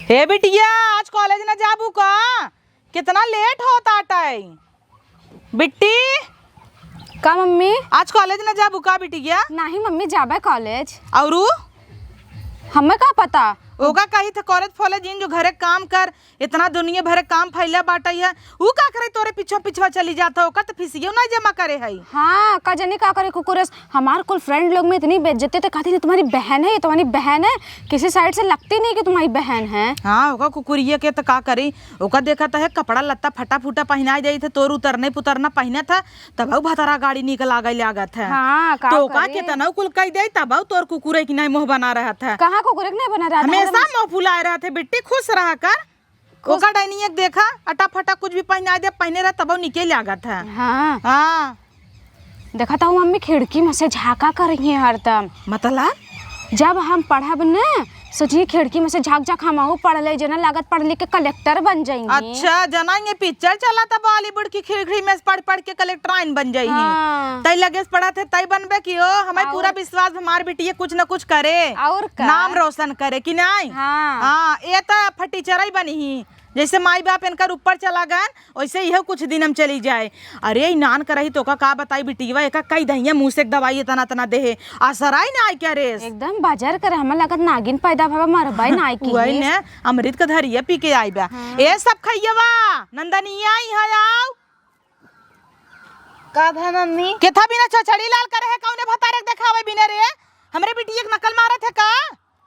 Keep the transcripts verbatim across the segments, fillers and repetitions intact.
हे बिटिया, आज कॉलेज न जाबू का? कितना लेट होत आटै। बिट्टी, का मम्मी? आज कॉलेज न जाबू का बिटिया? नाही मम्मी, जाबे कॉलेज। औरू? हमें का पता? ओका कही थे कॉलेज फॉलेज जिन जो घरे काम कर, इतना दुनिया भरे काम फैला बाटै है, ऊ का करे तोरे पिछवा पिछवा चली जात है, ओकर त फीसियो ना जमा करे है। हाँ, का जानी का करे कुकुरस, हमार कुल फ्रेंड लोग में इतनी बेइज्जती, तो कहती थी तुम्हारी बहन है, ये तुम्हारी बहन है, किसी साइड से लगती नहीं कि तुम्हारी बहन है। हाँ, ओका कुकुरिया के त का करी, ओका देखत है कपड़ा लत्ता फटा फूटा पहिनाई देई थे, तोर उतरने पुतरना पहिनत है, तब ऊ भतरा गाड़ी निक लागै लागत है। हाँ, का तो ओका करी? केतनौ कुल कहि देई, तब ऊ तोर कुकुरे की नहीं मुँह बना रहत है। कहाँ कुकुरे की नहीं बना रहत है? हमेशा मुँह फुलाए रहत है, बिट्टी खुश रहा कर। खुश ओका डाइनिंग एक देखा, अटा फटा कुछ भी पहिनाई दे, पहिने रह तब ऊ निके लागत है। हाँ। हाँ। देखत हऊ मम्मी, खिड़की में से झाँका करत है हरदम। मतलब? जब हम पढ़ब न, सोची खिड़की में से झाँक झाँक हमहू पढ़ ले, जना लागत पढ़ लिख के कलेक्टर बन जाएंगे। अच्छा, जना ये पिक्चर चला था बॉलीवुड की, खिड़की में से पढ़ पढ़ के कलेक्टराइन बन जाई। हाँ। तई लगे से पढ़त है, तई बनबे की हो, हमें और? पूरा विश्वास हमार बिटिया कुछ न कुछ करे, और का? नाम रोशन करे कि नहीं? हाँ। हाँ, ये तो फटीचरई बनी ही, जैसे माई बाप इनकर ऊपर चला गए, वैसे इहो कुछ दिन हम चली जाए। अरे, ई नान करही तोका का बताई बिटिया, एका कई दहिया मुँह से एक दवाई इतना इतना देहे। असराई ना आई क्या रे? एकदम बाजार कर, हमें लगत नागिन पैदा भवा मरबाई ना आई की वही ही। ने, अमृत का धरिया पी के आई बा। हाँ। ए सब खैयवा, नंदनिया, यहाँ आओ। का भा मम्मी? केथा बिना छछड़ी लाल करे है, कौने भतारे के देखावे बिना रे? हमरे बिटिया के नकल मारत है का?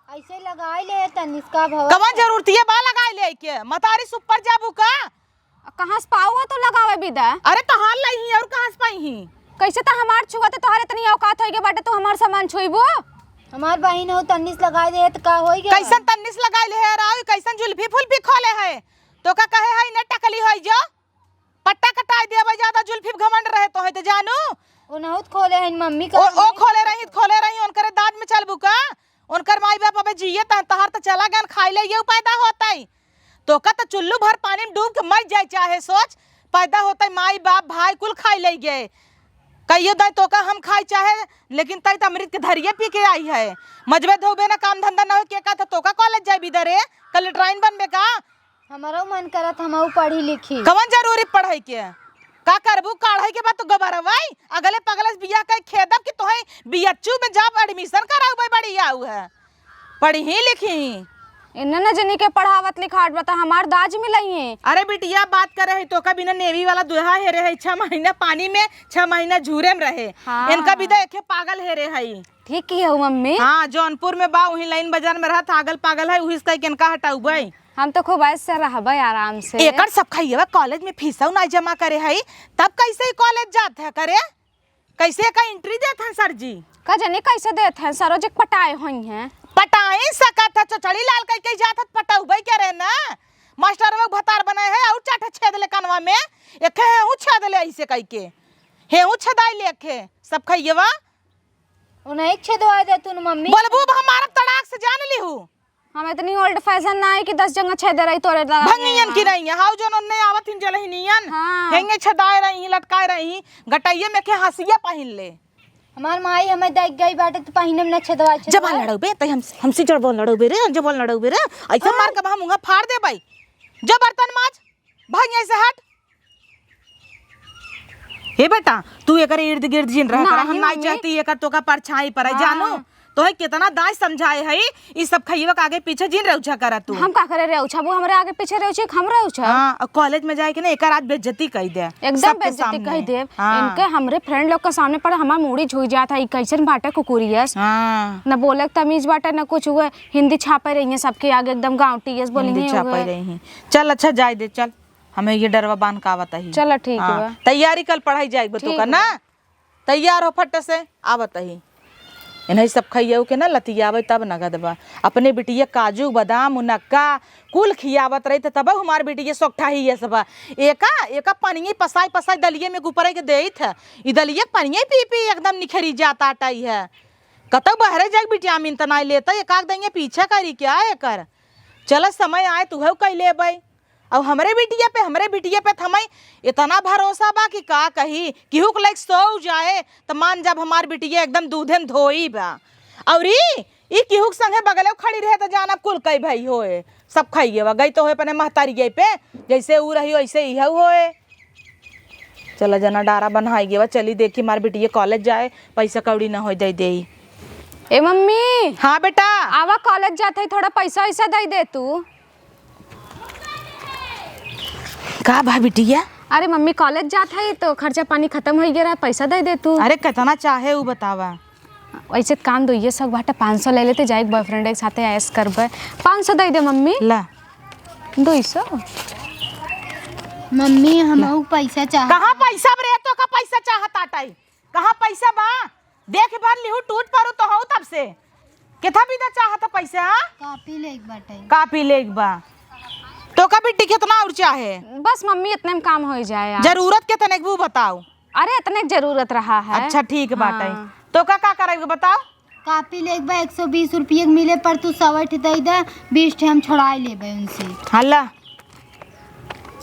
ऐसे लगाई ले तनिस का भवा। कवन जरूरत ये बा लगाई ले के? मतारी सुपर जाबू का? कहाँ से पाऊ है तो लगावे बिदा? अरे तहार लई ही और कहाँ से पाई ही? कैसे तो हमार छुआ तो तोहरे इतनी औकात होई के बाटे, तू हमार सामान छुईबू? हमार बहिन हो, तन्निस लगाई दे तो का होई गया? कैसन तन्निस लगाई ले है राव, कैसन जुल्फी फुल्फी खोले है? तो का कहे है ने टकली होई जो? पट्टा कटाई देबे, ज्यादा जुल्फी घमंड रहे तो है तो जानू। ओ नहुत खोले है मम्मी का। ओ, ओ खोले रही, खोले रही, उनकरे दाद में चलबू का? उनकर माई बाप अबे जिए तहन, तहार त चला गन खाई ले, ये पैदा होतई। तोका त चुल्लू भर पानी में डूब के मर जाए चाहे सोच, पैदा होतई माई बाप भाई कुल खाई ले गए। कहियो दाई तोका हम खाई चाहे, लेकिन तई त अमृत के धरिए पी के आई है। मजबे धोबे ना काम धंधा ना हो, के का था तोका कॉलेज जाए बिदरे, कलेक्टराइन बनबे का? हमरो मन करत हमहू पढ़ी लिखी। कवन जरूरी पढ़ाई के? का करबू? काढ़ाई के बाद तो गबरवाई, अगले पगले से बियाह कई खेदब कि तोहे बीएचयू में जाब एडमिशन कराउबे बड़ी आऊ है। पढ़ी लिखी। इन्ने न जनी के पढ़ावत लिखावत बता हमार दाज मिलई है। अरे बिटिया बात करे है तो का बिना नेवी वाला दुल्हा हेरे है, छह महीना पानी में, छह महीना झूरे में रहे। हाँ। इनका भी तो एके पागल हेरे है। ठीक की है मम्मी। हाँ, जौनपुर में बा, वही लाइन बाजार में रहत, आगल पागल है, वही से कह के इनका हटाउबे। हम तो खूब ऐश से रहबे आराम से। एकर सब खइयवा कॉलेज में फीसौ नाई जमा करे हई, तब कैसे ही कॉलेज जात है करे? कैसे का एंट्री देत हैं सर जी? का जाने कैसे देत हैं, सरो जी पटाए होई हैं। पटाए सकत है, चचड़ी लाल कह के जात है, पटौबे करे ना। मास्टर वो भतार बनाए है, और चाटे छेद ले कनवा में, एक है हूँ छेद ले ऐसे कह के, है हूँ छेदाई ले एक है, सब खइयवा। उन्हें एक छेदवा दे तू न मम्मी। बोलबू अब हमारा तड़ाक से जान लिहू। हम इतनी ओल्ड फैशन ना है कि दस जगह छेद रही तोरे लगा भंगियन की रही है। हाउ जोन ओन्ने आवत हिन जलहिनियन। हाँ। हेंगे छेदाए रही, लटकाए रही, गटैये में के हंसिया पहिन ले। हमार माई हमें देख गई बाटे तो पहिने में ना छेदवा, छेदवा। जबान लड़ौबे, तै हम, हमसे जबान लड़ौबे रे, जबान लड़ौबे रे। ऐसे मार के हम मुंगा फाड़ देबै। जो बर्तन माज, भाग यहाँ से हट। हे बेटा, तू एकर इर्द गिर्द जिन रहा करा, हम नाई चाहती एकर तोका परछाई पड़े, जानू? तोहे कितना दाई समझाए है, ई सब खइयवा के आगे पीछे जिन रउछा करा तू। हम का करे रउछा, वो हमरे आगे पीछे रउछे, हम रउछा। हाँ, और कॉलेज में जाए के ना एकर आज बेइज्जती कई दे, एकदम सबके बेइज्जती सामने। कई दे। हाँ। इनके हमरे फ्रेंड लोग के सामने पड़ा हमार मूड़ी झुक जात है, ई कैसन बाटे कुकुरियस। हाँ। न बोले के तमीज बाटे, न कुछ हुए, हिंदी छापे रही है सबके आगे एकदम गाँव टीएस बोली हिंदी है छापे हुए। रही है। चल अच्छा जाए दे, चल। हमें ये डरवा बांध का आवत ही। चलो, ठीक हाँ, बा। तैयारी कल पढ़ाई जाए बा तू ठीक का बा। ना? तैयार हो फट से, आवत ही। इन्हें सब खइयऊ के ना लतियावे तब नगद बा। अपने बिटिया काजू, बादाम, मुनक्का कुल खियावत रही त तब हमार बिटिया सोकठा ही ये सब। एका, एका पनिये पसाई, पसाई दलिये में गुपरे के देई थ। ई दलिये के पनिये पी, पी एकदम निखरी जाता टाई है। कतौ बहरे जाके विटामिन त नाई लेता, एक आध दइये पीछा करी क्या एकर? चल समय आए तुहू कई लेबै। अब हमरे बिटिया पे, हमरे बिटिया पे थमई इतना भरोसा बा कि का कही, केहू के लइक सो जाए त मान जाब हमार बिटिया एकदम दूधे में धोई बा। और ई, ई केहू के संगे बगले खड़ी रहे त जानब कुल कई भई होए। सब खाइए बा, गई तो होए अपने महतारी गई पे, जैसे ऊ रही वैसे इहउ होए। चला जना डारा बन्हाई गए बा, चली देखी मार बिटिया कॉलेज जाए, पैसा कौड़ी न होए दे देई। ए मम्मी। हाँ बेटा। आवा कॉलेज जात है, थोड़ा पैसा वैसा दे दे तू। का बा बिटिया? अरे मम्मी, कॉलेज जात है तो खर्चा पानी खत्म हो गया रहा, पैसा दे दे तू। अरे कितना चाहे उ बतावा। वैसे त काम दुइये सौ बाटे, पाँच सौ ले लेते, जाए बॉयफ्रेंड के साथे ऐश करबे। पाँच सौ दे दे मम्मी। ला। दुई सौ। मम्मी, हमहू पैसा चाह। कहाँ पैसा बरे? तो का पैसा चाहत आटाई? कहाँ पैसा बा? देख भर लिहू, टूट पड़ू तो हऊ तब से। केथा बिदा चाहत पैसा, हाँ? कॉपी लेक बाटे। कॉपी लेक बा। तो का बिट्टी कितना और चाहे? बस मम्मी, इतने में काम हो जाए आज। जरूरत कितने के वो बताओ। अरे, इतने के जरूरत रहा है। अच्छा, ठीक बाटे। हाँ। तो का, का करे के बताओ? कॉपी लेक बा, एक सौ बीस रुपये के मिले पर तू सौ ठे दे दे, बीस ठे हम छोड़ाए लेबे उनसे। हल्ला।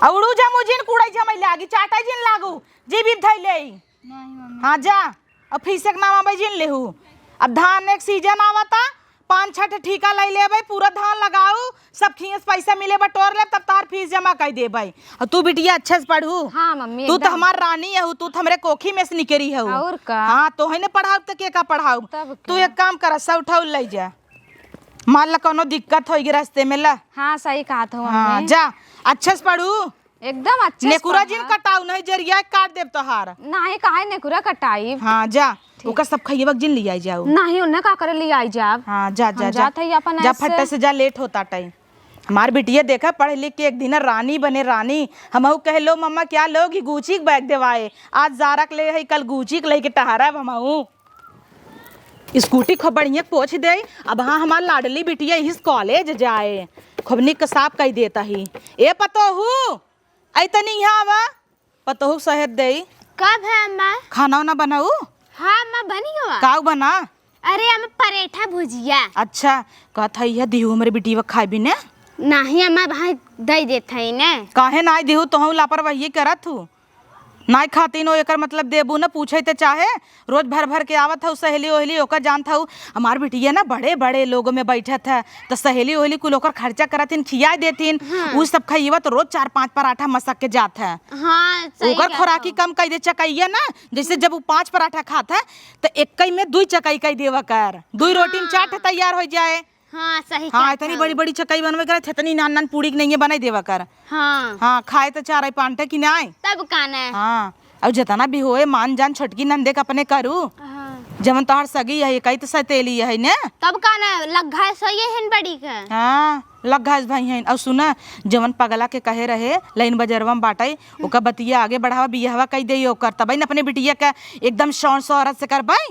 औड़ू जामू जिन, कूड़ाई जमाई लागी, चाटाई जिन लागू, जी भी धई ले। नहीं मम्मी। हाँ जा, अब फीस एक नाम आवे जिन लेहू। अब धान एक सीजन आवता, पाँच छठ ठीका ले लेबे, पूरा धान लगाऊ, सब खियस पैसा मिले बटोर लेब, तब तार फीस जमा कर देबे। और तू बिटिया अच्छे से पढ़ू। हाँ मम्मी, तू तो एकदम। हमार रानी हऊ, तू तो हमरे कोखी में से निकरी हऊ। और का? हाँ, तो है ने पढ़ाऊ तो के का पढ़ाऊ? तब तू का? एक काम कर, सौ ठौल ले जा, मान ला कौनो दिक्कत होई गे रास्ते में ला। हाँ, सही कहत हो हाँ, मम्मी। जा, अच्छे से पढ़ू। एकदम अच्छे से नेकुरा पढ़ा। जिन कटाऊ, नहीं जरिया काट देब तोहार। नहीं, काहे नेकुरा कटाई? हाँ, जा। ठीक। ओकर सब खइयबक जिन लियाई जाऊ। नहीं, उन्हें का करे लियाई जाब? हाँ, जा, हम जा, जा। जात हई अपन जा, ऐसे। फट्टे से जा, लेट होता टाइम। हमार बिटिया देखा, पढ़ लिख के एक दिन रानी बने, रानी। हमहू कहे, "लो मम्मा, क्या लोगी? ये गुची के बैग देवाए। आज जारा के ले है, कल गुची के लेके टहरब हमहू।" स्कूटी खूब बढ़िया पोछ दे। अब हाँ, हमार लाडली बिटिया इस कॉलेज जाए, खूब निक साफ कई देता ही। ए पतोहू, आई तनी यहाँ आवा, पतोहू सहेद देई। का भा अम्मा? खाना वाना बनाऊ? हाँ अम्मा, बनी गवा। काऊ बना? अरे अम्मा, परेठा भुजिया। अच्छा, कहत है यह दिहू हमरे बिटिया खाए भी ने? नाही अम्मा, भाई दे देत है ने। काहे ना दिहू, तोहू लापरवाही करत हूँ। नाई खातिन हो, एकर मतलब देबू न, पूछे ते चाहे, रोज भर भर के आवत हऊ सहेली ओहेली, ओकर जानत हऊ, हमार बिटिया ना बड़े बड़े लोग में बैठत है, त सहेली ओहेली कुल ओकर खर्चा करत हिन, खियाए देतिन, हाँ। उ सब खइबा त रोज चार पाँच पराठा मसक के जात है। हाँ, सही ओकर कहत खोराकी हऊ। कम कई दे चकैया ना, जैसे जब उ पाँच पराठा खात है, त एक्कई में दुई चकई कई देवा कर, दुई रोटी में चार ठे हाँ। तैयार हो जाए। हाँ, सही हाँ, कहत इतनी हऊ। बड़ी बड़ी चकई बनवे करे, इतनी नान नान पूड़ी के नहीं बनाई देवा कर। हाँ। हाँ, खाए त चार आई पांटे की नाई। तब का ना। हाँ, और जितना भी होए मान जान छोटकी नंदे के अपने करू। हाँ। जवन तोहर सगी है, कई तो सतेली है ने। तब का ना, लग्घा सही है न बड़ी के। हाँ, लग्घा भाई है। और सुना, जवन पगला के कहे रहे, लाइन बजरवा में बाटे, ओकर बतिया आगे बढ़ावा, बियाहवा कई दे ओकर, तबे न अपने बिटिया के एकदम शौन शोहरत से करबे।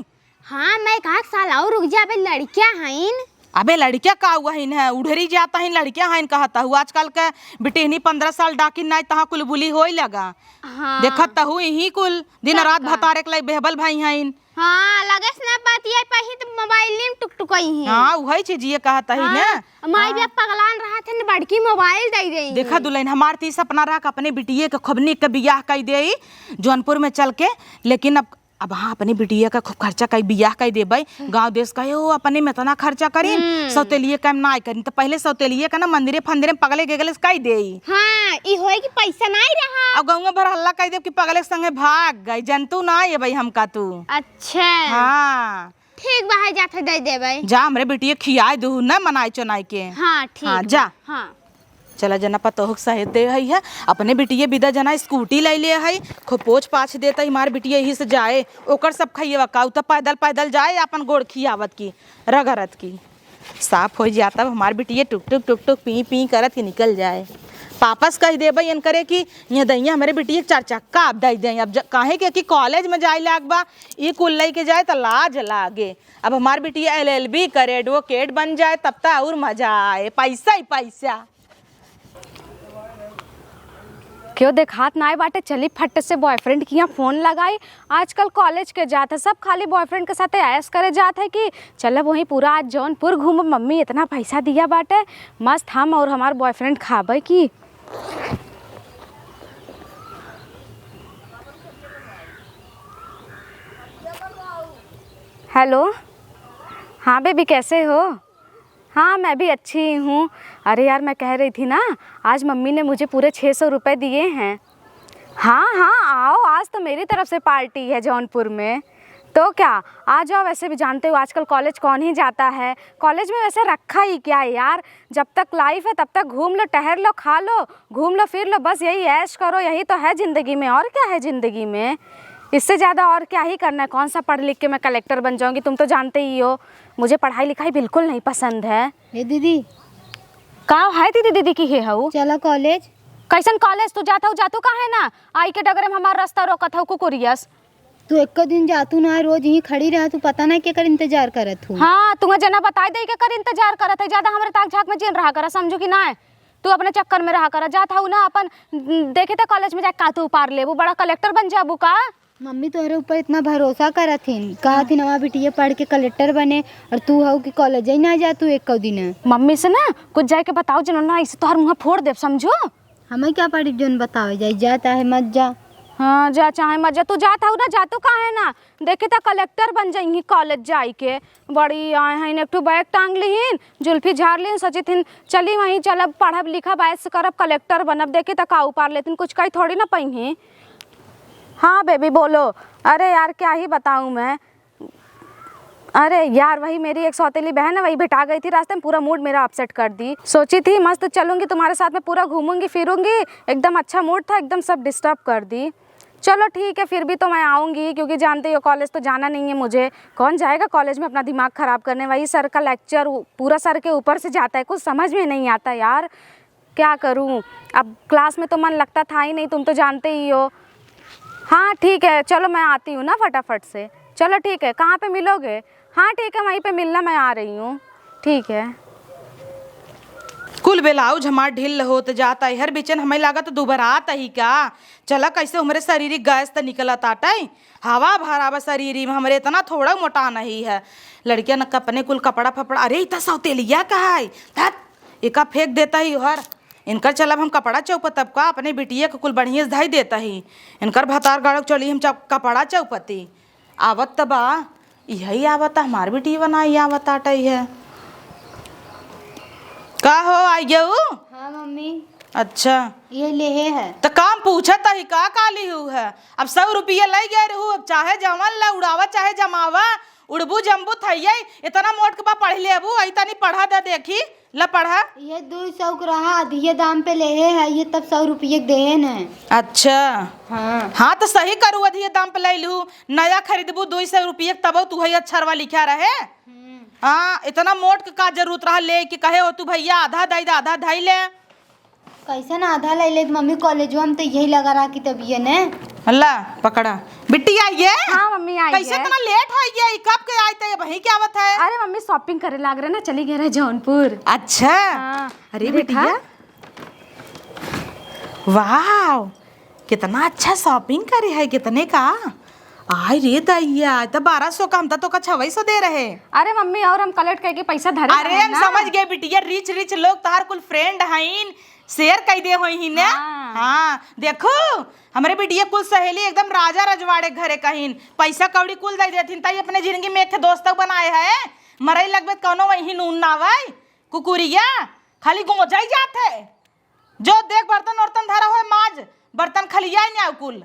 हाँ, मैं कहा साल और रुक जा, अबे लड़कियां हईन। अबे लड़कियां का हुआ हईन है, उढ़री जाता हईन, लड़कियां हईन कहता हूँ। आजकल के बिटिहनी पन्द्रह साल डाकिन नाई तहाँ कुलबुली होई लगा। हाँ। देखत तहु यही कुल दिन तब रात का। भतारे के लाई बेहबल भाई हईन। हाँ, लगे से ना बात ये पही तो मोबाइल में टुकटुकई है। हाँ, वही चीज ये कहता ही हाँ, ना। माई हाँ। बाप पगलान रहा थे न बड़की मोबाइल दे दे। देखा दुल्हन, हमार ती सपना रहा कि अपने बिटिये के खुबनी के बियाह कई दे जौनपुर में चल के, लेकिन अब अब हाँ, अपनी बिटिया का खूब खर्चा कई बियाह कई देबे, गाँव देश का हो, अपने में इतना खर्चा करीन, हम्म। सौतेलिये का नाई करीन, तो पहले सौतेलिये का ना मंदिरे फंदिरे में पगले गेगले से कई देई। हाँ, ई होए कि पैसा नाई रहा। अब गाँव भर हल्ला कई देब कि पगले के संगे भाग गई, जनतू ना ये भाई हमका तू। अच्छा। हाँ। ठीक बा, है जात है दे देबे। जा हमरे बिटिया खियाए दू ना मनाई चोनाई के। हाँ, ठीक हाँ, बा। जा। हाँ। चला जना पतोह के सहेद दे हई है, अपने बिटिये बिदा जना स्कूटी ले ले हई, खूब पोछ पाछ देता ही, मार बिटिये यही से जाए, ओकर सब खइयवा काऊ त पैदल पैदल जाए, आपन गोड़ खियावत की, रगरत की। साफ हो जाता, अब हमार बिटिये टुक टुक टुक टुक पी पी करत की निकल जाए। पापस कह देबे इनकरे कि ये दैया हमरे बिटिये के चार चक्का अब दे दे। अब ज-, काहे के कि कॉलेज में जाए लाग बा, ई कुल लेके जाए त लाज लागे। अब हमार बिटिया एल एल बी करे, एडवोकेट बन जाए, तब त और मजा आए, पैसा ही पैसा। क्यों देखात नाय बाटे, चली फट से बॉयफ्रेंड के यहाँ फोन लगाई। आजकल कॉलेज के जात है, सब खाली बॉयफ्रेंड के साथे ऐश करे जात है कि चलब वहीं पूरा आज जौनपुर घूमब, मम्मी इतना पैसा दिया बाटे, मस्त हम और हमार बॉयफ्रेंड खाबे की। हेलो, हाँ बेबी, कैसे हो? हाँ, मैं भी अच्छी हूँ। अरे यार, मैं कह रही थी ना, आज मम्मी ने मुझे पूरे छः सौ रुपये दिए हैं। हाँ, हाँ, आओ, आज तो मेरी तरफ से पार्टी है जौनपुर में। तो क्या, आ जाओ। वैसे भी जानते हो, आजकल कॉलेज कौन ही जाता है? कॉलेज में वैसे रखा ही क्या है यार? जब तक लाइफ है, तब तक घूम लो, टहर लो, खा लो, घूम लो, फिर लो, बस यही ऐश करो, यही तो है ज़िंदगी में। और क्या है ज़िंदगी में? इससे ज़्यादा और क्या ही करना है? कौन सा पढ़ लिख के मैं कलेक्टर बन जाऊँगी? तुम तो जानते ही हो, मुझे पढ़ाई लिखाई बिल्कुल नहीं पसंद है। ए दीदी, का है दीदी, दीदी की हे हऊ? चला कॉलेज। कैसन कॉलेज? तू जात हऊ, जातू काहे ना? आई के डगरे में हमार रास्ता रोकत हऊ, कुकुरियस। तू एको दिन जातू ना, रोज यहीं खड़ी रह, तू पता ना केकर इंतजार करत हऊ। हाँ, तुम्हें जना बताई दे केकर इंतजार करत है, ज्यादा हमरे ताक झाक में जिन रहा करा, समझू कि ना? तू अपने चक्कर में रहा करा, जात हऊ ना अपन, देखे त कॉलेज में जाके का तू उपार लेबू, बड़ा कलेक्टर बन जाबू का? मम्मी तोहरे ऊपर इतना भरोसा करत हिन, कहत हिन हमार बिटिया पढ़ के कलेक्टर बने, और तू हऊ कि कॉलेज ही ना जा तू एको दिन। मम्मी से ना कुछ जाके बताओ, जिन्होंने ऐसे तोहर मुँह फोड़ देब, समझू? हमें क्या पड़ी जोन बतावे जाई, जा चाहे मत जा। हाँ, जा चाहे मत जा, तू जात हऊ ना, जा तू काहे ना? देखी त कलेक्टर बन जाइही कॉलेज जाई के। बड़ी आए हैं, एक ठो बैग टांग लिहिन, जुल्फी झाड़ लिहिन, सोचित हिन चली वहीं चलब, पढ़ब लिखब, ऐश करब, कलेक्टर बनब। देखी त का उपार लेतिन, कुछ कही थोड़ी ना पइही। हाँ बेबी बोलो। अरे यार, क्या ही बताऊँ मैं। अरे यार, वही मेरी एक सौतेली बहन है, वही भेटा गई थी रास्ते में, पूरा मूड मेरा अपसेट कर दी। सोची थी मस्त चलूँगी तुम्हारे साथ में, पूरा घूमूंगी फिरूंगी, एकदम अच्छा मूड था, एकदम सब डिस्टर्ब कर दी। चलो ठीक है, फिर भी तो मैं आऊँगी, क्योंकि जानते ही हो कॉलेज तो जाना नहीं है मुझे। कौन जाएगा कॉलेज में अपना दिमाग खराब करने? वही सर का लेक्चर पूरा सर के ऊपर से जाता है, कुछ समझ में नहीं आता यार। क्या करूँ, अब क्लास में तो मन लगता था ही नहीं, तुम तो जानते ही हो। हाँ ठीक है, चलो मैं आती हूँ ना फटाफट से। चलो ठीक है, कहाँ पे मिलोगे? हाँ ठीक है, वहीं पे मिलना, मैं आ रही हूँ। ठीक है। कुल ब्लाउज हमार ढील होत जात है, हर बीचन हमें लागत दुबरात ही का। चला कैसे हमरे शरीर गैस त निकलत आटे, हवा भरा बा शरीर में, हमरे इतना थोड़ा मोटा नहीं है। लड़किया न अपने कुल कपड़ा फपड़ा, अरे इतना सौतेलिया का है, धत, एका फेंक देता ही हर। इनकर चलब हम कपड़ा चौपतब का, अपने बिटिया के कुल बढ़िया से धई देता ही। इनकर भतार गाड़क चली हम चौ-, कपड़ा चौपती। आवत त बा, इहई आवत, हमार बिटिया बनाई आवत आटई है। का हो, आई गऊ? हाँ मम्मी। अच्छा। ये लेहे है। त काम पूछत ही का, का लिहू है? अब सौ रुपया लई गए रहू, अब चाहे जवन ला उड़ावा, चाहे जमावा, उड़बू जम्बू थइये, इतना मोट के बा, पढ़ लेबू, अई तनी पढ़ा दे देखी, ला पढ़ा। ये दुई सौ के रहा, आधिये दाम पे लेहे है, ये तब सौ रुपये के देहे न। अच्छा। हाँ। हाँ, त सही करू, अधिये दाम पे लइलू, नया खरीदबू दुई सौ रुपये के, तबो तू है अक्षरवा लिखा रहे। हम्म। हाँ, इतना मोट के का जरूरत रहा ले के, कहे हो तू भैया आधा दई दे, आधा धई ले। कैसन आधा ले लेत मम्मी, कॉलेजवा में तो यही लगा रहा कि तब ये ने। ला, पकड़ा। बिट्टी आई है? हाँ मम्मी, आई कैसे है। इतना लेट हो गया? ई कब के आई थे? ये वहीं क्या आवत है? अरे मम्मी, शॉपिंग करे लाग रहे ना, चली गए रहे जौनपुर। अच्छा। हाँ, अरे ये देखा। बिटिया, वाह, कितना अच्छा शॉपिंग करे है, कितने का? आय रे दैया, त बारह सौ का, हम त तोका छवई सौ दे रहे। अरे मम्मी, और हम कलेक्ट करके पैसा धरे अरे रहे हम ना। समझ गए बिटिया, रिच रिच लोग तहार कुल फ्रेंड हईन, शेयर कई दे होई ही ने। हाँ। हाँ, देखो, हमरे बिटिया कुल सहेली एकदम राजा रजवाड़े घरे कहिन, पैसा कौड़ी कुल दे देथिन, ताई अपने जिंदगी में एक ठे दोस्त बनाए है, मरई लगबे त कौनो वही नून ना आवे, कुकुरिया, खाली गोंजाई जात है। जो देख बर्तन उर्तन धरा होए माज, बर्तन खलियाई ने कुल,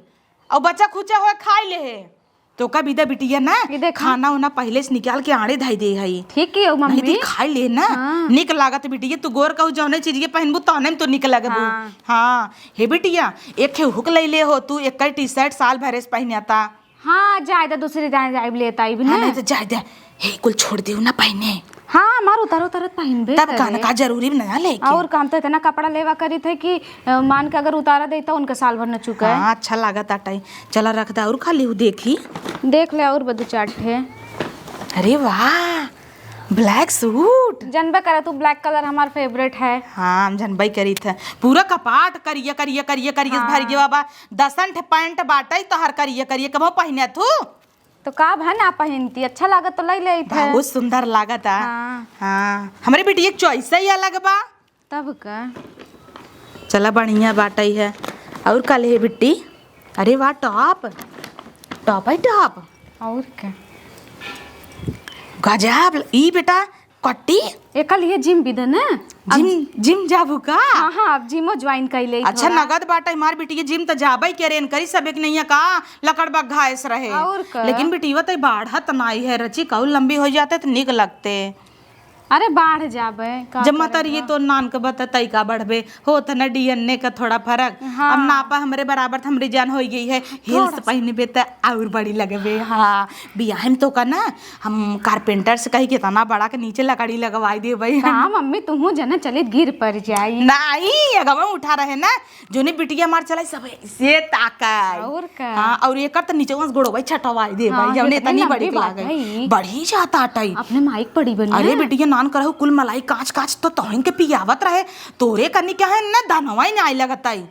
और बचा खुचा होए खाई ले है। तोका बिदा बिटिया ना, ये देखा। खाना उना पहिले से निकाल के आड़े धई दे हई। ठीक कियो मम्मी। नहीं त खाई ले ना। हाँ। निक लागत बिटिया, तू गोर कहू जौने चीज के पहनबू तौने में तो निक लगबू। हाँ। हाँ। हे बिटिया, एक ठे हुक लई ले हो तू, एक टी शर्ट साल भरे से पहनता। हाँ, जाए दे, दूसरी जाए, जाए लेता ही भी हाँ, ना। नहीं तो जाए दे। हे, कुल छोड़ देउ ना पहने। हाँ, हमार उतार उतारत पहनबे तब करे। का ना, का जरूरी भी ना लेके। और का, हम तो इतना कपड़ा लेवा करी थे कि, अ, मान के अगर उतारा दे तो उनका साल भर न चुका है। हाँ, अच्छा लागत आटा ही। चला रख दे और खाली हूँ देखी। देख ले और बदू चार ठे। अरे वाह, ब्लैक सूट। जनबे करे तू, ब्लैक कलर हमार फेवरेट है। हाँ, हम जनबे करी थे। पूरा कपाट करिया, करिया, करिया, करिया हाँ। भर गया बा। दसन ठे पैंट बाटे तोहर करिया, करिया, कबो पहने तू? तो का भा ना पहिनती, अच्छा लागत तो लई लेइत है। बहुत सुंदर लागत है। हाँ। हाँ, हमरे बिटिया के चॉइस ही अलग बा। तब का। चला बढ़िया बाटई है। और का लेहे बिट्टी? अरे वाह, टॉप। टॉप है टॉप। और का? गजब। ई बेटा, कट्टी? एका लिए जिम भी दे ना। अब जिम, जिम जाबू का? हाँ, हाँ, अब जिमो ज्वाइन कइ लेई अच्छा, थोड़ा। नगद बाटे हमार बिटिया, जिम त जाबे के रेन करी, सबे के नैया का लकड़ बग्घा ऐस रहे। और का? लेकिन बिटिया त बाढ़त नाई है रची, कऊ लंबी होइ जाते त निक लगते। अरे बाढ़ जाबे, का जब करे मतरिये बा? तो नान के बता तई का बढ़बे, होत न डीएनए का थोड़ा फरक। हाँ। अब नापा हमरे बराबर त हमरी जान होइ गई है, हील्स थोड़ा सा। पहिनबे त और बड़ी लगबे। हाँ, बियाह में तो का ना हम कारपेंटर से कही के तना बड़ा के नीचे लकड़ी लगवाई देबे। का मम्मी, तुहूँ जना चलित गिर पर जाई। नाहीं, अगवा उठा रहे ना, जोने बिटिया मार चलाई सब से ताकाई। और का? हाँ, और एकर त नीचे से गोड़वा छटवाई देबे, हाँ, जौने इतनी इतनी बड़ी लंबी बात लागे। है। बढ़ी जात आटई। अपने माइक पड़ी बनी अरे है। बिटिया नान करहु कुल मलाई काच काच तो तोहिन के पियावत रहे, तोरे कनी क्या है ना धनवाई नाई लगतई।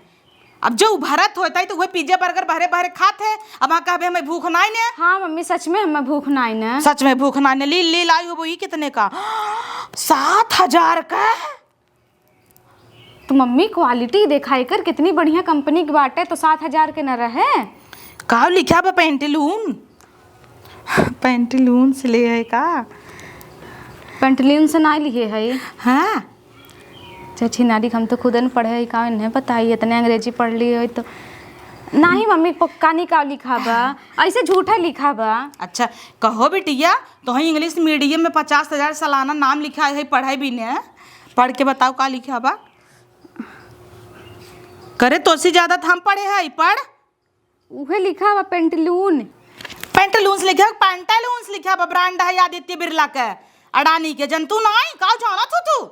अब जो उभरत होता है तो वही पिज्जा बर्गर बहरे बहरे खात है। अब हाँ कहबे हमें भूख नाई ने। हाँ मम्मी, सच में हमें भूख नाई ने। सच में भूख नाई ने। लील लील आई होबो ई कितने का? सात हजार का। तो मम्मी क्वालिटी देखा एकर कितनी बढ़िया कंपनी के बाटे, तो सात हजार के न रहे। का लिखा बा पैंटलून? पैंटलून से ले है का? पैंटलून से ना लिए है। हाँ। अच्छा छिनारी, हम तो खुदन पढ़े है, का इन्हें पता है, इतने अंग्रेजी पढ़ लिए है तो। नाही मम्मी, पक्का नहीं का लिखा बा, ऐसे झूठा लिखा बा। अच्छा, कहो बिटिया, तोहई इंग्लिश मीडियम में पचास हजार सालाना नाम लिखा है, पढ़े भी ने, पढ़ के बताओ का लिखा बा। करे तोसी ज्यादा त हम पढ़े है, पढ़। उहे लिखा बा पेंटलून। पेंटलून्स लिखा, पेंटालून्स लिखा बा, ब्रांड है आदित्य बिरला के, अडानी के। जनतू नाई, काउ जानत हो तू?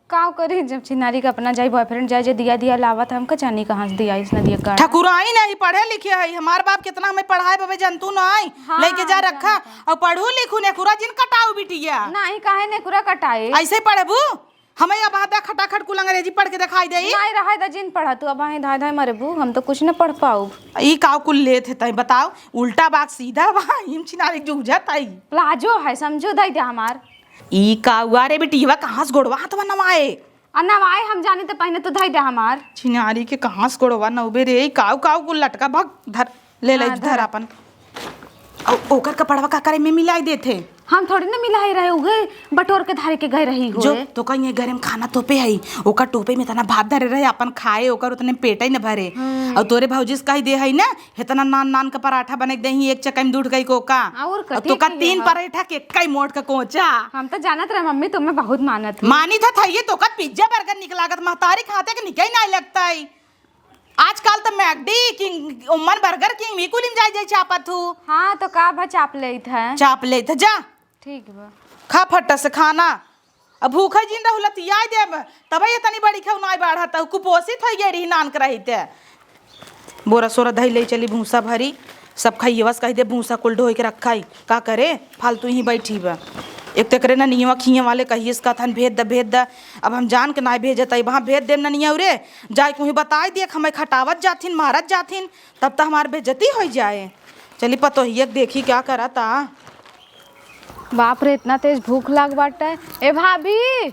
काउ करी जब छिनारी के अपना जाई बॉयफ्रेंड जाए जे दिया दिया लावत, हमका जानी कहाँ से दिया इसने दिया का। ठकुराइन है, पढ़े लिखे है, हमार बाप कितना हमें पढ़ाए बबे जनतू नाई। हाँ, लेके जा रखा जानत है। और पढ़ू लिखू नेकुरा जिन कटाऊ बिटिया। नाई, काहे नेकुरा कटाए? ऐसे पढ़बू? हमें अब हाथ खटाखट कुल अंग्रेजी पढ़ के दिखाई देई। नाई, रहे दा जिन पढ़ा तू, अब आए धाय धाय मरबू, हम तो कुछ न पढ़ पाउब। ई काउ कुल लेत है तई बताओ, उल्टा बाग सीधा बा, हिम छिनारी जूझत आई। प्लाजो है, समझो, धई दे हमार। ई काउ, अरे बिटिया, कहाँ से गोड़वा हाथवा नवाए? आ नवाए हम जानी त पहिने तो धई दे हमार। छिनारी के कहाँ से गोड़वा नौबे रे, ई काउ काउ कुल लटका भग धर। ले ले, हाँ, धर धर। आपन। औ-, ओकर कपड़वा का करे में मिलाई देत है? हम थोड़ी ना मिलाई रहे, उहे बटोर के धारे के गए रही हो। जो, तो कहीं ये गरम खाना तोपे है, ओकर टोपे में इतना भात धरे रहे, अपन खाए, ओकर उतने पेट ही न भरे। हम्म। और तोरे भौजी से कही दे है ना, इतना नान नान का पराठा बने के देही, एक चक्कर में दूठ गई को का। और और कथी तो का कथी तीन है? पराठा के कई मोट का कोचा। हम तो जानत रहे मम्मी, तुम्हें बहुत मानत हो। मानी था, था ये तो का पिज्जा बर्गर निक लागत, महतारी खाते के निकई नहीं लगता है। आजकल त मैकडी किंग, ओमन बर्गर किंग में कुलिम जाई जाई चापत हूँ। हाँ, तो का भा चाप लेत है? चाप लेत है, जा। ठीक बा। खा फट से खाना। अब भूखे जिन रहू लतियाई देब, तब ये तनी बड़ी खेउ नाई बाढ़त, कुपोषित होई गई रही नान के रही ते। बोरा सोरा धई ले चली भूसा भरी, सब खाइए बस कही दे भूसा कुल ढोई के रखाई। का करे, फालतू ही बैठी बा। एक तो एकरे ननियवा खिए वाले कहिए से कहथन भेज द, भेज द। अब हम जान के नाई भेजत आई, वहाँ भेज देम ननिया रे। जाए कोई बताई दे, हमें खटावत जाथिन, मारत जाथिन, तब त हमार बेइज्जती होइ जाए। चली पतोहिया के देखी क्या करता। बाप रे, इतना तेज भूख लाग बाटे। ए भाभी,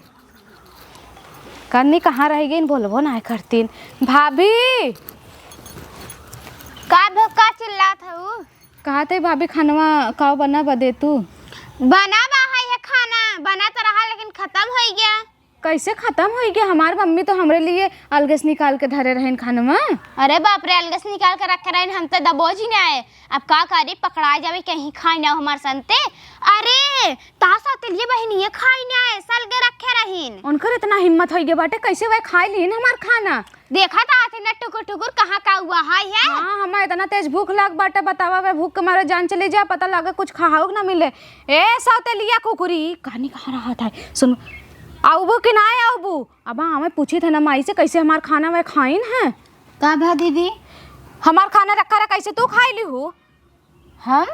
कन्नी कहाँ रह गईन, बोलबो ना करतीन। भाभी। का भ-, का चिल्लात हऊ? कहत है भाभी, खानवा काव बना बदे तू? बना बा है ये खाना, बना तो रहा लेकिन खत्म होइ गया। कैसे खत्म होइ गया? हमार मम्मी तो हमरे लिए अलगे से निकाल के धरे रहेन खानवा। अरे बाप रे, अलगे से निकाल के रखे रहेन, हम तो दबोजी ना आए। अब का करी, पकड़ा जावे कहीं खाई ना हमार संते। अरे, तासा तेलिए बहिनिए खाई ना आए, सलगे रखे रहीन। उनकर इतना हिम्मत होइ गया बाटे, कैसे वह खाई लीन हमार खाना? देखा था आते ना टुकुर टुकुर कहाँ का हुआ है, है? हाँ, हमार इतना तेज भूख लाग बाटे, बतावा वे भूख के मारे जान चली जा, पता लगे कुछ खाहू के ना मिले। ए सौतेलिया कुकुरी, कहानी कहाँ रहा था? सुन, आउबू कि ना आउबू? अब हाँ, हमें पूछी था ना माई से कैसे हमार खाना वह खाइन है। का भा दीदी? हमार खाना रखा रहा, कैसे तू खाई ली हो? हम?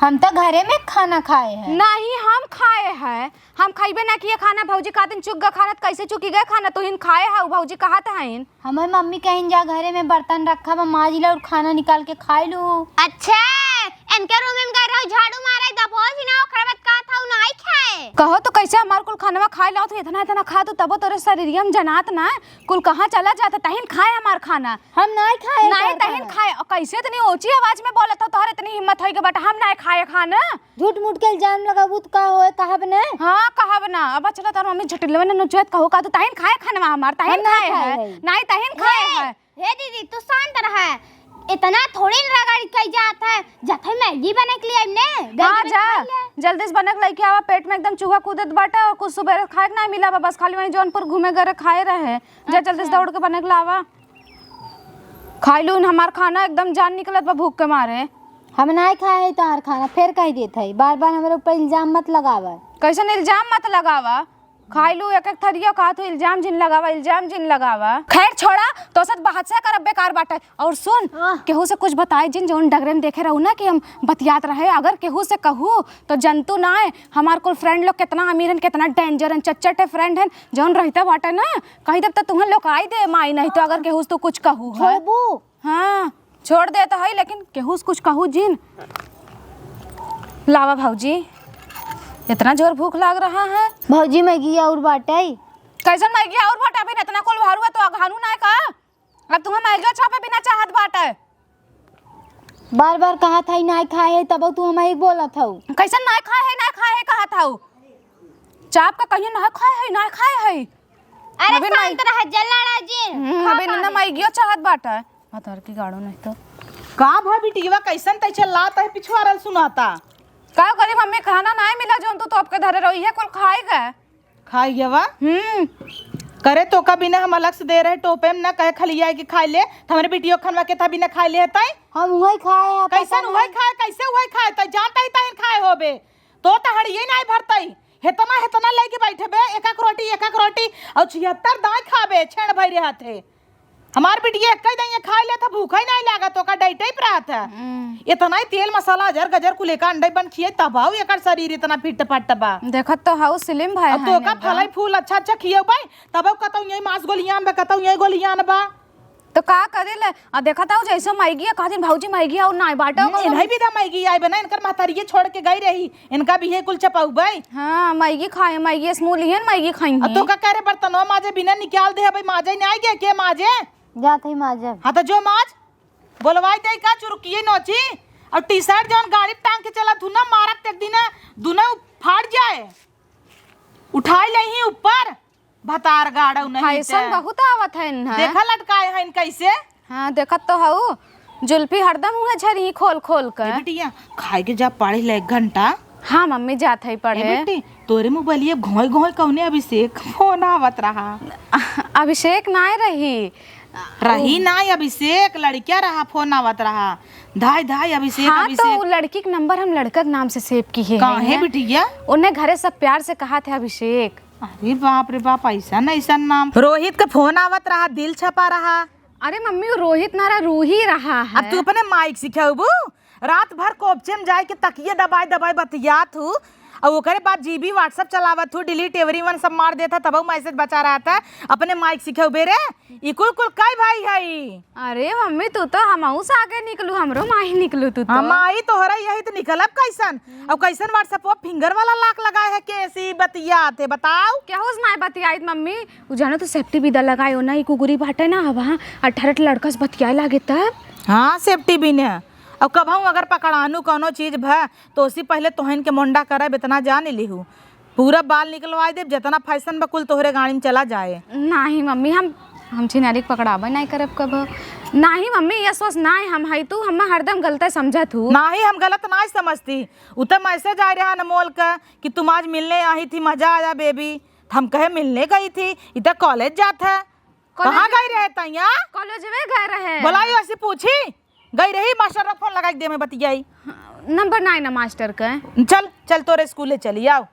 हम तो घरे में खाना खाए हैं। नहीं, हम खाए हैं। हम खइबे ना किए खाना, भौजी खातिन चुग गा खाना, त कैसे चुकी गए खाना? तोहिन खाए है, भौजी कहत हइन। हमार मम्मी कहिन जा घरे में बर्तन रखा बा, माज ला और खाना निकाल के खाई लू। अच्छा, इनके रूम में गए रहो झाड़ू मारे, दबोच ना, ओकरे बाद कहत हऊ नाई खाए। कहो तो कैसे हमार कुल खानवा खाए लाओ, तू इतना इतना खा तू, तबो तोरे शरीरिया में जनात ना, कुल कहाँ चला जाता, तहिन खाए हमार खाना। हम नाई खाए नाई तोहर तहिन खाना। खाए, और कैसे इतनी ऊंची आवाज में बोलत हो, तोहर इतनी हिम्मत होई के बटा हम नाई खाए खाना। झूठ मूठ के इल्जाम लगाबू तो का होए, कहब ना। हाँ, कहब ना। अब चलो तोर मम्मी झटिलवे ने नुचुएत कहू का, तू तहिन खाए खानवा हमार, तहिन हम नाई खाए खाए है। है। नाई तहिन खाए ए, है। हे दीदी, तू शांत रह। इतना थोड़ी न रगड़ के जात है। जात है मैगी बने के लिए हमने। हाँ, गरमी जा। खा ले। जल्दी से बने के लेके आवा, पेट में एकदम चूहा कूदत बाटे और कुछ सुबह खाए के ना मिला बा, बस खाली वहीं जौनपुर घूमे गए खाए रहे। जा, जल्दी से अच्छा। दौड़ के बने के लावा। खाई लून हमार खाना, एकदम जान निकलत बा भूख के मारे। हम नाई खाए है तोहार खाना, फिर कह देत है, बार बार हमरे ऊपर इल्जाम मत लगावा। कैसन इल्जाम मत लगावा? खाई लू एक एक थरिया, कहा तू इल्जाम जिन लगावा, इल्जाम जिन लगावा। खैर छोड़ा, तो सत बहस से करब बेकार बाटे। और सुन, आह। केहू से कुछ बताए जिन, जौन डगरे में देखे रहू ना कि हम बतियात रहे, अगर केहू से कहू तो जनतू ना है, हमार कुल फ्रेंड लोग कितना अमीर हन, कितना डेंजर हन, चच्चट है फ्रेंड हन, जौन रहते बाटे ना, कही देब तो तुहन लोग आई दे माई, नहीं तो अगर केहू से तू कुछ कहू है। छोड़बू? हाँ, छोड़ देत है, लेकिन केहू से कुछ कहू जिन। लावा भौजी, इतना जोर भूख लाग रहा है। भौजी, मैगी और बाटे? कैसन मैगी और बाटे? अभी इतना कुल भरुआ तो अघानू ना का? अब तुम्हें मैगी छापे बिना चाहत बाटे। बार बार कहत है नाई खाए है, तब तू हमें एक बोलत हऊ। कैसन नाई खाए है, नाई खाए है कहत हऊ? चाप का कहिए नाई खाए है, नाई खाए है। अरे अबे शांत नहीं। रह, जल्लाड़ा जी। हम्म, खा अबे पा ना ले। मैगियो चाहत बाटे। भतार की गाड़ो नहीं तो। का भा बिटिया, कैसन तै चिल्लात है, पिछुआरल सुनाता? का करी मम्मी, खाना नाई मिला जौन तू तोप के धरे रहो, इहे कुल खाई गए। खाई गवा? हम्म। करे तो का बिना हम अलग से दे रहे टोपे में ना कहे खलिया है कि खाई ले, तो हमरे बिटियो खनवा के था बिना खाई ले हताई। हम उहे खाए हैं, पता कैसन नहीं। उहे खाए, कैसे उहे खाए? तै जानता ही तहिन खाए होबे। तो तहड़िए नाई भरतई। हेतना, हेतना लेके बैठबे, एक एक रोटी, एक एक रोटी, और छिहत्तर दाई खाबे, छेड़ भई रहत है। हमार बिटिया एक ही दइया खाए लेत है, भूखा ही नाई लागत, ओका डाइटे पे रहत है। हम्म। इतना ही तेल मसाला, अजर गजर कुल एका अंडे बन खिए, तब आऊ एकर शरीर इतना फिट फट बा। देखत तो हऊ, slim भए अब हैं तो ओका एकदम। फलाई फूल अच्छा अच्छा खियौबे, तब आऊ कतौ यही मांस गोलियान बा, कतौ यही गोलियान बा। तो का करे ले? आ देखत हऊ जैसे मैगी है, कहतिन भौजी मैगी और नाई बाटे, हम्म, कहूँ इन्हें भी दा मैगी आए बना, इनकर महतारिये छोड़ के गई रही, इनका भी ये कुल चपौबे। हाँ, मैगी खाए, मैगी small ही है, मैगी खाई अब तो है। का करे, बर्तनवा माजे बिना निकाल दे, भाई माजे नहीं आएगे, के माजे? जात ही माजे। हाँ तो जो माज, बोलवाई दे का चुरुकिये नोची, और T-shirt जौन गाड़ी पे टांग के चला तू ना, मारब ते एक दिन दुना फाड़ जाए, उठाई ले ही ऊपर। भतार गाड़ौ नहीं फैशन ते। बहुत आवत है इन्हा। देखा लटकाए हैं कैसे? हाँ, देखत तो हऊ। जुल्फी हरदम हुए झरी खोल खोल के। ए बिटिया, खाए के जा पढ़े ले एक घंटा। हाँ मम्मी, जात है ए पढ़े। बेटी, तोरे मोबाइलिया घोंय घोंय कौने अभिषेक फोन आवत रहा? अभिषेक नाय रही। रही नाय अभिषेक, लड़किया रहा, फोन आवत रहा। धाय धाय अभिषेक, हाँ, अभिषेक। तो उ लड़की के नंबर हम लड़का के नाम से save किहे काहे हैं। बिटिया? उन्हें घरे सब प्यार से कहत है अभिषेक। अरे बाप रे बाप, ऐसन ऐसन नाम। रोहित के फोन आवत रहा, दिल छपा रहा। अरे मम्मी, वो रोहित ना रहा, रूही रहा है। अब तू अपने माई के सिखौबू, रात भर कोपचे में जाए के तकिए दबाए दबाए बतियात हू, और ओकरे बाद GB WhatsApp चलावत हू, delete everyone सब मार देता, तब message बचा रहता। अपने माई के सिखौबे रे, ई कुल कुल कई भाई है? अरे मम्मी, तू तो हमहू से आगे निकलू, हमरो माई निकलू तू तो। हाँ, माई तोहरा यही तो निकलब कैसन? और कैसन WhatsApp पर finger वाला lock लगाए है, कैसी बतियात है, बताओ। केहू से नाय बतियाइत मम्मी, उ जानो तो safety बिना लगाए हो ना, ई कुकुरी बाटे ना, अब हाँ, अठारह लड़का से बतियाए लागे तब। हाँ, safety बिना। और कबहू अगर पकड़ानू कौनो चीज भ, तो उससे पहले तोहन के मोंडा करब, इतना जान लिहू। पूरा बाल निकलवाई देब, जितना फैशन बा कुल तोहरे गाड़ी में चला जाए। नाही मम्मी, हम, हम छिनारी के पकड़ाबे नाही करब कबो। नाही मम्मी, ये सोच नाही हम हई तू, हम हरदम गलत समझत हू। नाही, हम गलत नाही समझती। उ त message आए रहा अनमोल का कि तुम आज मिलने आई थी, मजा आया baby। हम कहे मिलने गई थी, इ त college जात है। कहाँ गई रहे तैया? College में गए रहे। बोलाई ऐसी पूछी, गई रही, मास्टर का फोन लगाई दे में बतियाई। नंबर नाही ना मास्टर के। चल, चल तोरे स्कूले चली आओ।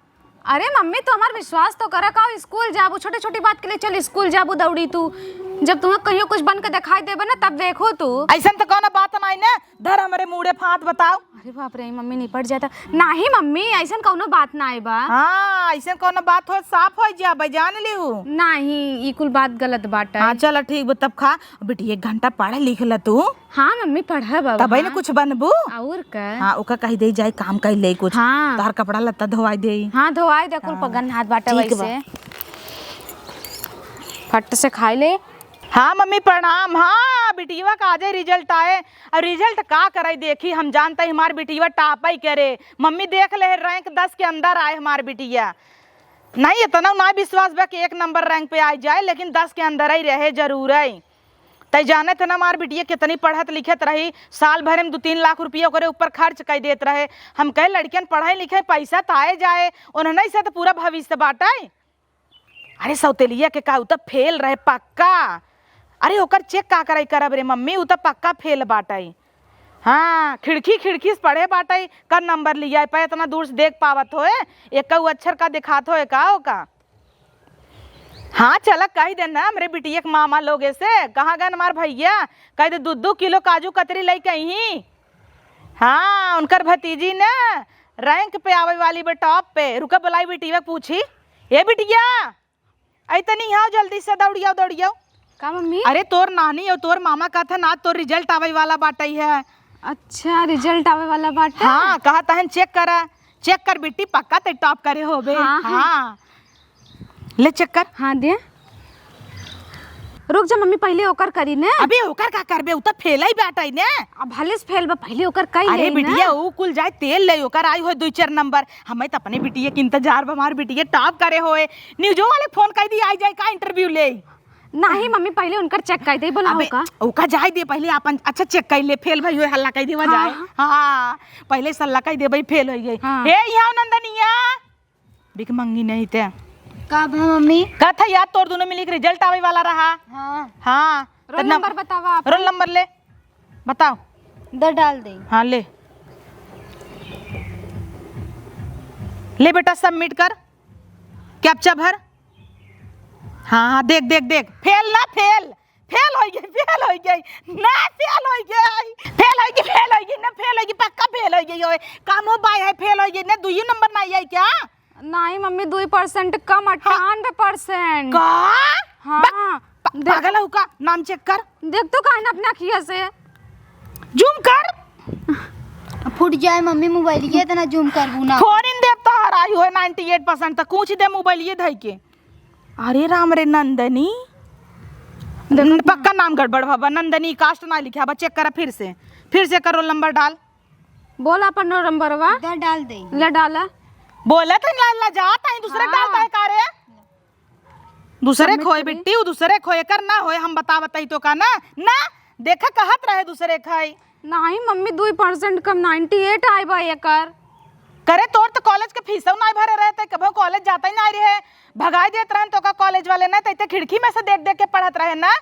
अरे मम्मी, तू हमार विश्वास तो करा, का स्कूल जाबू, छोटी छोटी बात के लिए चल स्कूल जाबू दौड़ी तू। जब तुम्हें कहियो कुछ बन के दिखाई देबे ना, तब देखो तू। अइसन त कौनो बात नाई ना, धर हमरे मूड़े फाँत बताओ। अरे बाप रे, मम्मी निपट जाता। नाही मम्मी, अइसन कौनो बात नाई बा। हाँ, अइसन कौनो बात हो, साफ होइ जाबे, जान लिहू। नाही, ई कुल बात गलत बाटे। हाँ, चल ठीक बा, तब खा। बेटी, एक घंटा पढ़ लिख ल तू। हाँ मम्मी, पढ़ब अब, तबे न हाँ। कुछ बनबू। और का? हाँ, ओका कहि देइ जाए काम कइ लेइ कुछ। हाँ। तोहार कपड़ा लत्ता धोवाइ देइ। हाँ, धोवाइ दे, कुल हाँ। पगन हाथ बाटे ठीक बा। वैसे। फट से खाइ ले। हाँ मम्मी प्रणाम। हाँ, बिटिया का आजे result आए। अउर result का करइ देखी, हम जानत ही हमार बिटिया top ही करे। मम्मी देख ले rank दस के अंदर आए हमार बिटिया। नहीं, इतना ना विश्वास बा कि एक number rank पे आइ जाए, लेकिन दस के अंदर ही रहे जरूर है। तै जानत है ना, हमार बिटिया कितनी पढ़त लिखत रही, साल भर में दू तीन लाख रुपया ओकरे ऊपर खर्च कइ देत रहे। हम कहे, लड़कियन पढ़े लिखे, पैसा त आए जाए, उन्हने से त पूरा भविष्य बाटे। अरे सौतेलिया के का, उ त fail रहे पक्का। अरे ओकर check का करइ करब रे मम्मी, उ त पक्का fail बाटे। हाँ, खिड़की खिड़की से पढ़े बाटे, का number लिया है, पे इतना दूर से देख पावत होए, एक अक्षर का दिखात होए का ओका। हाँ, चला कहि दे ना हमरे बिटिया के मामा लोगे से, कहाँ गन हमार भइया, कहि दे दू दू किलो काजू कतरी लइके अइहीं। हाँ, उनकर भतीजी ना rank पे आवइ वाली बा, top पे। रुका, बुलाई बिटिया के पूछी। ए बिटिया, अइ तनी आओ जल्दी से, दौड़ियाओ, दौड़ियाओ। का मम्मी? अरे तोर नानी अउर तोर मामा कहत है ना, तोर result आवइ वाला बाटइ है। अच्छा, result आवइ वाला बाटे? हाँ, कहत हन check करा, check कर बिट्टी, पक्का तै top करे होबे। हाँ, हाँ। हाँ। ले check कर। हाँ दे। रुक जा मम्मी, पहिले ओकर करी ने। अबे ओकर का करबे, उ त fail ही बाटइ ने। अब भले से fail बा, पहिले ओकर कई अरे लेई ना। बिटिया, उ कुल जाए तेल ले, ओकर आई होए दुइ चार number। हमें त अपने बिटिया के इंतजार बा, हमार बिटिया top करे होए। News वाले phone कइ दी, आइ जाए का interview ले। नाही मम्मी, पहिले उनकर check कइ दे, बोला अबे, ओका। ओका जाए दे, पहिले आपन अच्छा check कइ ले, fail भई होए, हल्ला कइ देवा हाँ, जाए। हाँ। हाँ, पहिले से हल्ला कइ दे भाई, fail होइ गई। हाँ। हे, यहाँ नंदनिया। बिक मंगी नहीं ते। का भा मम्मी? कहत है यार, तोर दुनो मिली के result आवइ वाला रहा। हाँ। हाँ। Roll त नम-, number बतावा आप। Roll number ले, बताओ। द डाल दे। हाँ, ले। ले बेटा, submit कर। Captcha भर। हाँ, हाँ, देख, देख, देख। Fail ना, fail। Fail होइ गई, fail होइ गई। ना, fail होइ गई। Fail होइ गई, fail होइ गई, ना, fail होइ गई, पक्का fail होइ गई होए। कामो बाय है, fail होइ गई, ना, दुइयो number ना आई क्या? नाही मम्मी, दुई percent कम, हाँ। अट्ठानबे percent। का? हाँ। बक-, प-, देख। पागल हउ का? नाम check कर। देख तो काहे ना अपने अखिया से। Zoom कर। फूट जाए मम्मी mobile, ये इतना zoom करबू ना। फोन इन देव तो हराई होए ninety eight percent तक, कूच दे mobile ये धइ के। अरे राम रे नंदनी। देखो न-, पक्का नाम गड़बड़ भवा, नंदनी cast ना लिखे बा, check करा फिर से। फिर से कर, roll number डाल। बोल अपन roll number वा। इधर डाल दे। ले डाला। बोला त ला, ला जात है, दूसरे हाँ। डालता है का रे? दूसरे submit खोए करी। बिट्टी, उ दूसरे खोए कर ना होए, हम बता बताई तो का ना? ना, देखा कहत रहे दूसरे खाई। नाही मम्मी, दुई percent कम, ninety eight आए बा एकर। करे तोर तो college के फीसौ नाही भरे रहे, ते कभो college जाता ही नाही रहे, भगाई देत रहन तो का college वाले ना, ते, ते खिड़की में से देख देख के पढ़त रहे ना।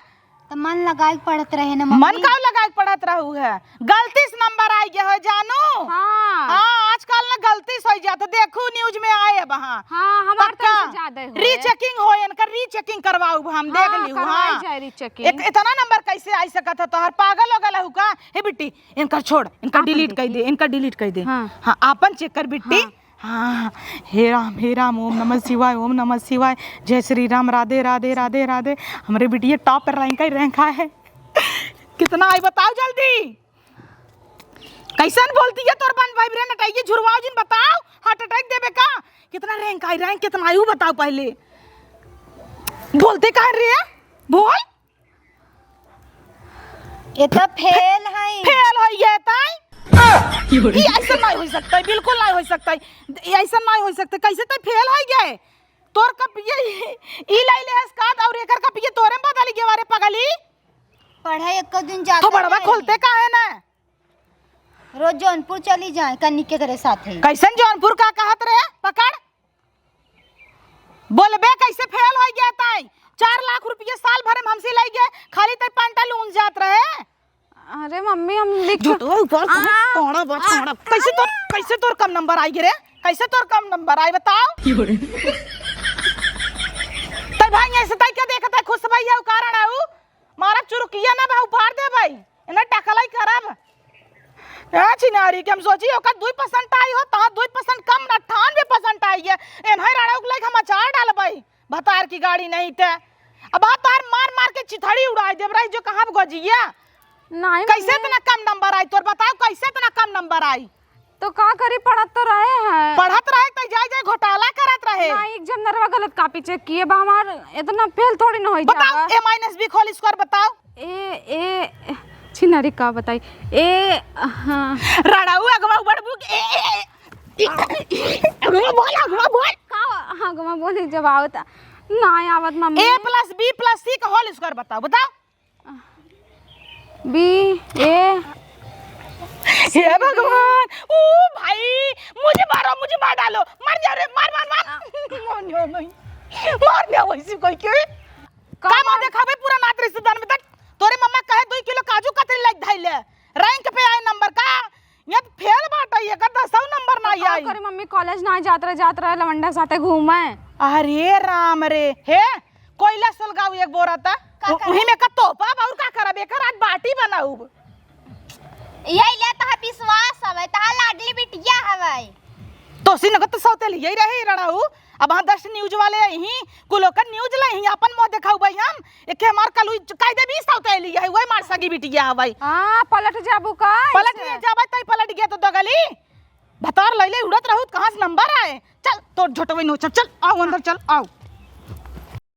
त मन लगाए के पढ़त रहे ना मम्मी। मन काउ लगाए के पढ़त रहू है? गलती से number आइ गया हो जानू। हाँ। हाँ, आजकल ना गलती से होइ जात, देखू news में आए अब। हाँ, हाँ, हमार पक्का। तरफ से ज्यादा होए। Rechecking होए, इनकर rechecking करवाऊ हम, देख हाँ, लिहू, करवाई हाँ। जाए rechecking। एक, इतना number कैसे आइ सकत है तोहर? पागल हो गल हउ का? हे बिट्टी, इनकर छोड़, इनकर आपन delete कर देखी। दे, इनकर delete कर दे। हाँ। हाँ, आपन check कर बिट्टी। हाँ। हाँ, हे राम, हे राम, ओम नमः शिवाय, ओम नमः शिवाय, जय श्री राम, राधे, राधे, राधे, राधे। हमरे बिटिया top पर rank आई, rank आए है। कितना आई बताओ जल्दी। कैसन बोलती है तोर बन भाई रे नटैया झुरवाओ जिन बताओ, heart attack देबे का? कितना rank आई, rank कितना आई, उ बताओ पहले। बोलते काहे रे? बोल। ये तो fail है। Fail होइ गए ताई। ई ऐसा नहीं होइ सकता है, बिल्कुल नहीं होइ सकता है। ई ऐसा नहीं होइ सकता है। कैसे तो fail होइ गए? तोर कप ये ई लाई ले हस काद और एकर कप ये तोरे में बदल गए वारे पगली। पढ़ाई एको दिन जाता तो बड़वा नहीं। खोलते काहे ना? रोज जौनपुर चली जाए कनिके करे साथे। कैसन जौनपुर का कहत रहे? पकड़। बोलबे कैसे fail होइ गया ताई? चार लाख रुपया साल भर में हमसे लइ गए, खाली ताई pantaloons जात रहे। अरे मम्मी, हम लिख झूठो ऊपर से आ, कोड़ा बा, आ, कोड़ा। कैसे तोर, कैसे तोर कम number आइ गे रे? कैसे तोर कम number आइ बताओ? की बोले? ताई भाई ऐसे ताई क्या देखत है? खुश भइया उ कारण है उ? एने टकलाई करब। ए छिनारी के हम सोची ओकर दुई percent आई हो, तहाँ दुई percent कम ना, अट्ठानवे percent आई है। एनहे रड़ौक लाइक हम अचार डालबई, भतार की गाड़ी नहीं ते। अब हाँ तोहार मार मार के चिथड़ी उड़ाई देब रही जो कहाँ गजिया। नहीं कैसे मम्मी। इतना कम नंबर आई तोर, बताओ कैसे इतना कम नंबर आई? तो का करी, पढ़त तो रहे हैं। पढ़त रहे तो जाए जाए घोटाला करत रहे। नहीं, एक जनरवा गलत कॉपी चेक किए बा हमार, इतना फेल थोड़ी ना होई बताओ, जाबा। A minus B whole square बताओ। ए, ए, छिनारी का बताई? ए, हाँ। रड़ाऊ अगवा बड़बू के, ए, ए, ए, अगवा बोल, अगवा बोल। का? हाँ, अगवा बोली जब आवता। ना आवत मम्मी। A plus B plus C का whole square बताओ, बताओ। B A। हे भगवान, ओ भाई, मुझे मारो, मुझे मार डालो, मर जाओ रे, मार, मार, मार। मर जाओ नहीं, मर जाओ वैसे कोई के। का का मार मार? देखाबे पूरा नात रिश्तेदार में तक? तोरे मम्मा कहे दुई किलो काजू कतरी लाइक धइले, rank पे आए नंबर का? ये तो फेल बाटा, ये का दसौ नंबर ना तो का आई। करी मम्मी, कॉलेज ना जात रहे, जात रहे लवंडा साथे घूमे। अरे राम रे, हे कोयला सुलगाऊ एक बोरा ता। का उ-, करब? उही में का तोपब और का करब? एकर आज बाटी बनाउब। यही ले तोहार विश्वास हवे, तोहार लाडली बिटिया हवे। तो सिन को तो सौतेली यही रहे रड़ाऊ। अब हाँ दस news वाले यही कुल ओकर news ले ही अपन मुंह देखाऊ भाई हम। एके हमार कलुई च-, कह दे बीस सौतेली है, वही मार सगी बिटिया हवे। हाँ, पलट जाबू का पलट ऐसे? नहीं जाबे, तई पलट गया तो दगली। भतार लैले उड़त रहू त कहाँ से नंबर आए? चल, तोर झोटवे नो, चल, चल, आओ अंदर, चल, आओ।